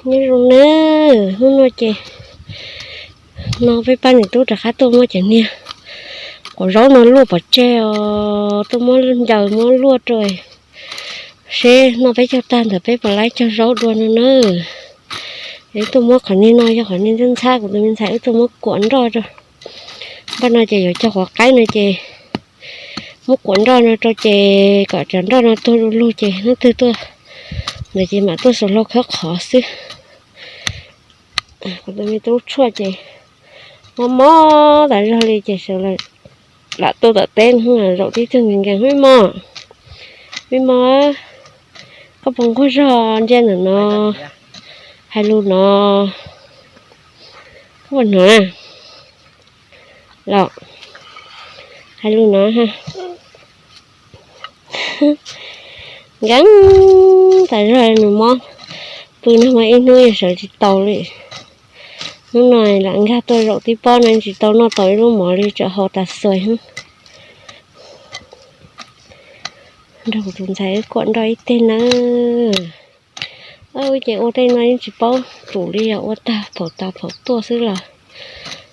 Nyob zoo nawb, hnub no ces no peb pab niam tub rov qab tuaj muab cov niag quav zaub no luaj pov tseg os, tuaj muab ncaws muab luaj rau seb noj peb caug tag ntawd peb puas laib cog zaub dua no nawb. Wb tuaj muab qhov niag no yog qhov niag ntxhab ntxhab, kuv tus me ntxhais wb tuaj muab kuam nroj rau. Npaj no ces yuav cog quav qaib no ces muab kuam nroj no rau ces kom cov nroj no tuag du lug ces hnub twg tuaj ntawd ces mam tuaj xuas hlau khawb qhov xwb. Kuv tus me tub tshuaj ces mob mob tas zog li ces sawv lam tuaj tom teb zaum tib tug nkees nkees, me mos, me mos, koj puas nquag zog ntsia ntawm no, hais lus no, koj puas hnov na? Los hais lus no ha. Nkees tas zog, nws mob pw no mas ib hnub yeej sawv tsis tau li. Hnub no lam nkag tuaj zaum tib pob no tsis tau noj tau ib lub mov li, tsam haus tas xuas. Nrog kuv tus ntxhais wb kuam nroj ib teg nawb. Ces ua tej no yeej tsis paub tus li, yog ua tag phaum tas phaum tuaj xwb los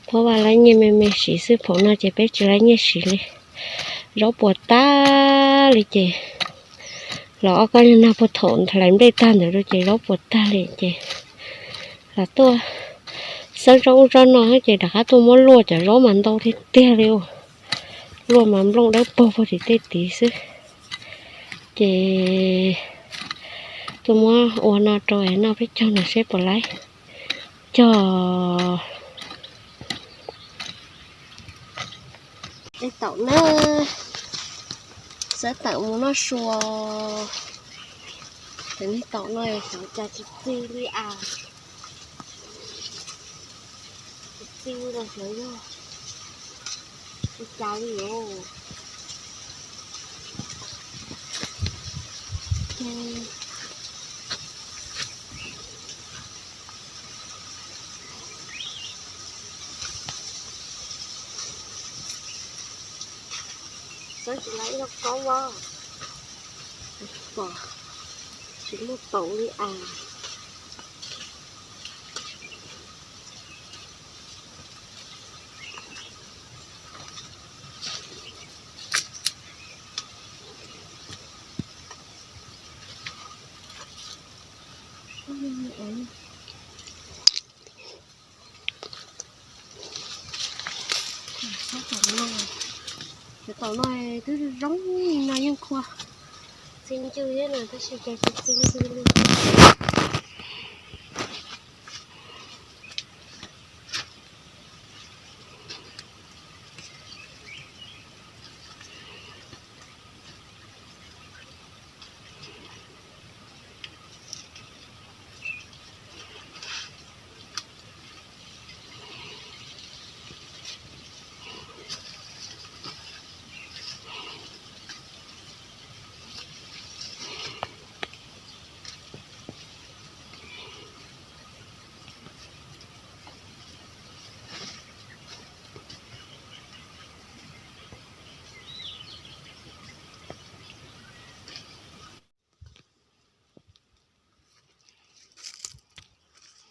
pab vaj laib nyiaj me me siv xwb, phaum no ces peb tsis laib nyiaj siv li. Zaub puas tag li ces los ob kob nyuag nag puag thaum hlais nplej tag ntawd rau ces zaub puas tag li ces los tuaj xawb zaub ub zaub no ces rov qab tuaj muab luaj cov zaub mas ntau tiag tiag li. Luaj mas nplooj dawb paug puag tim tej tid xwb. Ces tuaj muab ua no rau noj peb caug no seb puas laib cog. Tej taum na, xav tawm mus noj sua. Cov niag taum no xyov cas tsis txi li as. Tsis txi los xyov yog ua cas li os. Xav tsis laib ib lub kaub as, pom tsis muaj taum li as. Cov taum no twb zoo zoo no yeej qhuav txi ncw thiab no tab sis cas tsis txi ncw li.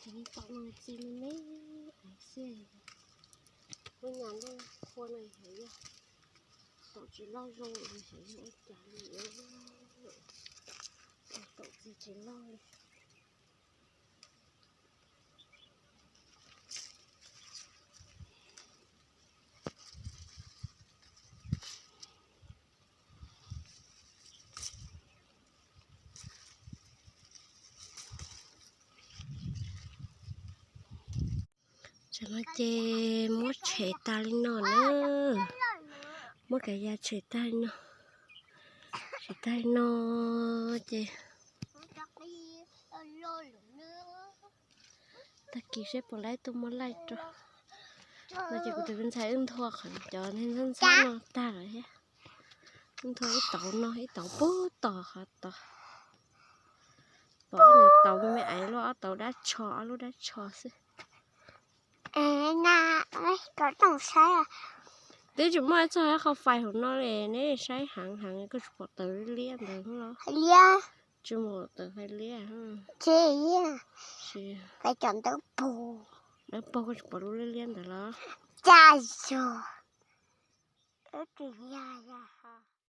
Cov niag taum no txi me me xwb, lub nyuag nplooj qhua no xyov yog taum tsis loj zoo los xyov yog ua cas li, taum txi tsis loj li. Tam no ces muab tshem tas li no na, muab kav ya tshem tas li no, tshem tas li no ces tag kis seb puas laib tuaj muab laij rau. No ces kuv tus me ntxhais wb nthua qhov cov ntxhab ntxhab no tag lawm thiab. Wb nthua ib tauv no ib tauv puag tom qhov tod. Pom ob tauv me me aiv luaj, ob tauv dab tsho, ob lub dab tsho xwb. Twb tsis muaj txog qhov fais hauv no li, neb saib heev heev koj tsis pom tawv liab ntawd los? Tsis muaj tawv fais liab. Peb cov ntawv paug, ntawv paug koj tsis pom lub liab liab ntawd los? Cas yog, wb tsis yog yog.